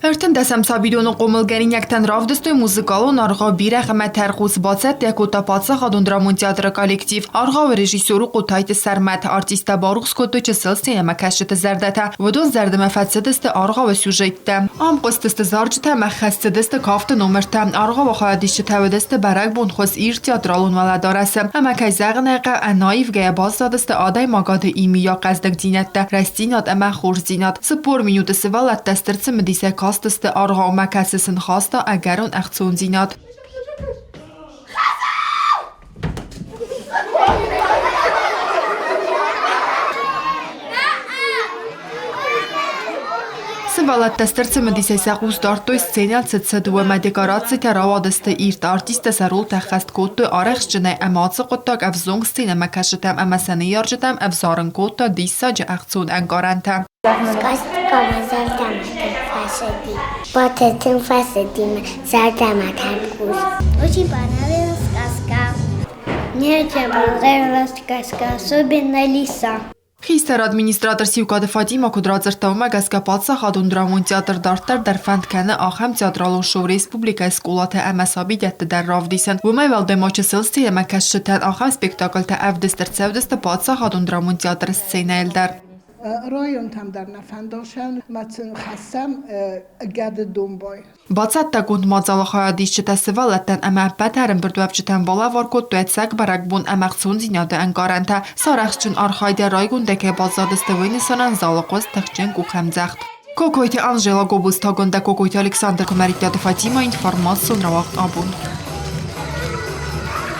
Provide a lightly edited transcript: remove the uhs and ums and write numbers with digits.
Ӕртындӕсӕм сабидоны хъомылгӕнинӕгтӕн равдыстой музыкалон аргъау «Бирӕгъ ӕмӕ тӕрхъус», бацӕттӕ кодта паддзахадон драмон театры коллектив. Аргъауы режиссер у Хъотайты Сӕрмӕт. Артисттӕ барухс кодтой чысыл сценӕмӕкӕсджыты зӕрдӕтӕ. Уыдон зӕрдӕмӕ фӕцыдысты аргъауы сюжеттӕ. Ам хъуыстысты зарджытӕ ӕмӕ хӕссыдысты кафты номыртӕ. Аргъауы хайадисджытӕ уыдысты бӕрӕгбонхуыз ирд театралон уӕлӕдарӕсы. Ӕмӕ, кӕй зӕгъын ӕй хъӕуы, ӕнаивгӕйӕ баззадысты адӕймагады имийаг хъӕздыгдзинӕдтӕ, рӕстдзинад ӕмӕ хорздзинад. 40 минуты сывӕллӕттӕ стыр цымыдисӕй кастысты аргъаумӕ, кӕцы сын хаста ӕгӕрон ӕхцондзинад. Сывӕллӕттӕ стыр цымыдисӕй сӕ хъус дардтой сценӕйыл цыд сӕ дыууӕмӕ декорацитӕ рауадысты ирд артисттӕ сӕ ролтӕ ӕххӕст кодтой арӕхстджынӕй ӕмӕ ацы хъуыддаг ӕвзонг сценӕмӕкӕсджытӕм ӕмӕ сӕ ныййарджытӕм ӕвзарын кодта диссаджы ӕхцон ӕнкъарӕнтӕ. Сказкӕмӕ зӕрдӕмӕ тынг фӕцыди. Батыр тынг фӕцыди мӕ зӕрдӕмӕ тӕрхъус. Очень понравилась сказка. Мне очень понравилась сказка, особенно лиса. Хистӕр администратор Сиукъаты Фатимӕ куыд радзырдта, уымӕ гӕсгӕ паддзахадон драмон театр дарддӕр дӕр фӕнд кӕны ахӕм театралон шоу республикӕйы скъолатӕ ӕмӕ сабидӕтты дӕр равдисын. Уымӕй уӕлдай ма чысыл сценӕмӕкӕсджытӕн ахӕм спектакльтӕ ӕвдыст ӕрцӕудзысты паддзахадон драмон театры сценӕйыл дӕр. Районтӕм дӕр нӕ фӕндосӕн ма сын хӕссӕм гӕды домбай. Бацӕттӕгонд мадзалы хайадисджытӕ сывӕллӕттӕн ӕмӕ ӕппӕт ӕрӕмбырдуӕвджытӕн балӕвар кодтой ӕцӕг бӕрӕгбон ӕмӕ ӕхцондзинады ӕнкъарӕнтӕ. Сӕ арӕхстджын архайдӕй райгондӕй кӕй баззадысты, уый нысанӕн залы хъуыст тыхджын къухӕмдзӕгъд. Кокойты Анжела, Гобозты Агуындӕ, Кокойты Александр, Куымӕридтаты Фатимӕ, информацион рауагъд абон.